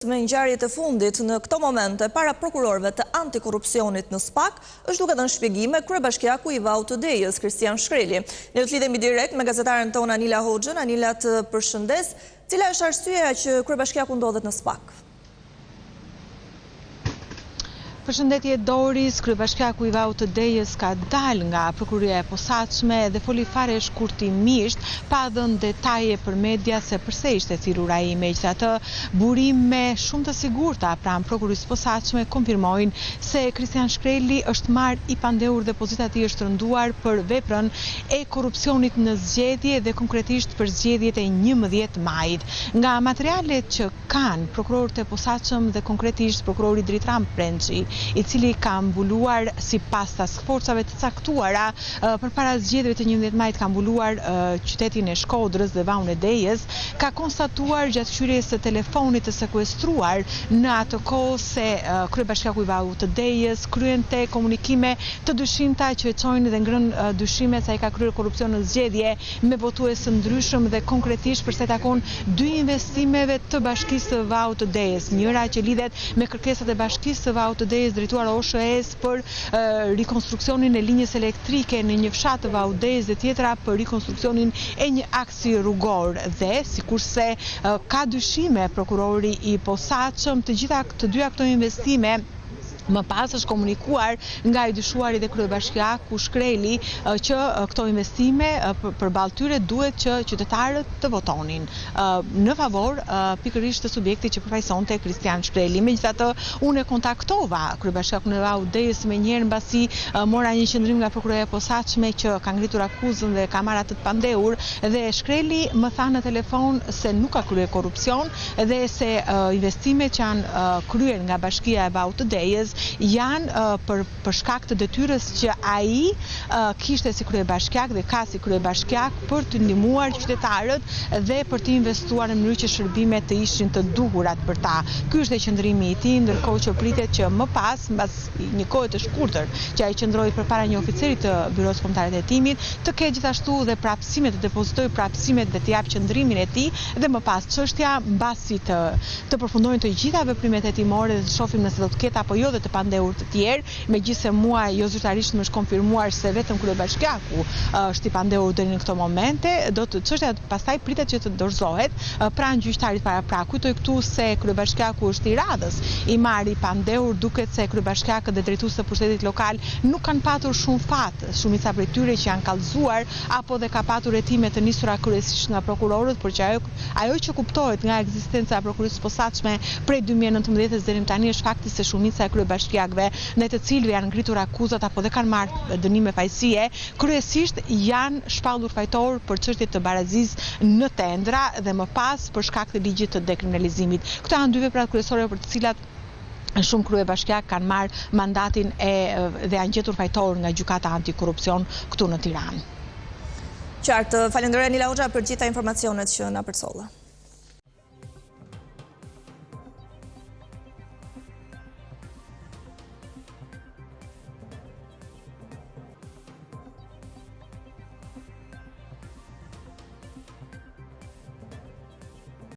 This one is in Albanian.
Me ngjarjet e fundit në këto momente para prokurorëve të antikorrupsionit në SPAK, është duke dhënë shpjegime kryebashkiaku i Vaut të Dejës, Kristian Shkreli. Ne do të lidhemi direkt me gazetaren tonë Anila Hoxhën. Anila të përshëndes. Cila është arsyeja që kryebashkiaku ndodhet në SPAK? Përshëndetje Doris, kryebashkiaku i Vaut të Dejës ka dalë nga Prokuroria e Posaçme dhe foli fare shkurtimisht, pa dhënë detaje për media se përse ishte thirrur ai. Megjithatë, burime shumë të sigurta pranë Prokurorisë së Posaçme konfirmojnë se Kristian Shkreli është marrë i pandehur dhe pozita e tij është rënduar për veprën e korrupsionit në zgjedhje dhe konkretisht për zgjedhjet e 11 majit. Nga materialet që kanë prokurorët e posaçëm dhe konkretisht prokurori Dritran Prençi, i cili ka mbuluar sipas task forcave të caktuara përpara zgjedhjeve të 11 majit ka mbuluar qytetin e Shkodrës dhe Vaun e Dejës, ka konstatuar gjatë këqyrjes së telefonit të sekuestruar në atë kohë se kryebashkiaku i Vaut të Dejës kryente komunikime të dyshimta që e çojnë dhe ngrenë dyshimet se ai ka kryer korrupsion në zgjedhje me votues të ndryshëm dhe konkretisht për sa i takon dy investimeve të Bashkisë së Vaut të Dejës, njëra që lidhet me kërkesat e Bashkisë së Vaut të Dejës drejtuar OSHEE-së për rikonstruksionin e linjës elektrike në një fshat të Vaut të Dejës dhe tjetra për rikonstruksionin e një aksi rrugor dhe sikurse ka dyshime prokurori i posaçëm të gjitha të dyja këto investime Më pas është komunikuar nga i dyshuari dhe kryebashkiaku Shkreli që këto investime përballë tyre duhet që qytetarët të votonin në favor pikërisht të subjektit që përfaqësonte Kristian Shkreli. Megjithatë, unë e kontaktova kryebashkiakun e Vaut Dejës menjëherë mbasi mora një qëndrim nga Prokuroria e Posaçme që ka ngritur akuzën dhe ka marrë atë të pandehur dhe Shkreli më tha në telefon se nuk ka kryer korrupsion, dhe se investimet që janë kryer nga Bashkia e Vaut të Dejës janë për për shkak të detyrës që ai kishte si kryebashkiak dhe ka si kryebashkiak për të ndihmuar qytetarët dhe për të investuar në mënyrë që shërbimet të ishin të duhurat për ta. Ky është dhe qëndrimi i tij, ndërkohë që pritet që më pas, mbas një kohe të shkurtër që ai qëndroi përpara një oficeri të Byrosë Kombëtare të Hetimit, të ketë gjithashtu dhe prapësimet, të depozitojë prapësimet dhe të japë qëndrimin e tij dhe më pas çështja mbasi të të përfundojnë të gjitha veprimet hetimore dhe të shohim nëse do të ketë apo jo dhe të pandehur të tjerë, megjithëse mua jo zyrtarisht më është konfirmuar se vetëm kryebashkiaku është i pandehur deri në këto momente, do të çështja pastaj pritet që të dorëzohet pranë gjyqtarit paraprak. Kujtoj këtu se kryebashkiaku është i radhës i marrë i pandehur, duket se kryebashkiakët dhe drejtuesit e pushtetit lokal nuk kanë patur shumë fat, shumica prej tyre që janë kallëzuar apo dhe ka patur hetime të nisura kryesisht nga prokurorët, por që ajo ajo që kuptohet nga ekzistenca e Prokurorisë së Posaçme prej 2019-ës deri më tani është fakti se shumica e kryebashkiakëve ndaj të cilëve janë ngritur akuzat apo dhe kanë marrë dënime fajësie, kryesisht janë shpallur fajtorë për çështje të barazisë në tendra dhe më pas për shkak të ligjit të dekriminalizimit. Këto janë dy veprat kryesore për të cilat shumë kryebashkiakë kanë marrë mandatin e dhe janë gjetur fajtorë nga gjykata antikorrupsion këtu në Tiranë. Qartë, falenderoj Anila Hoxha për gjitha informacionet që na përcolle.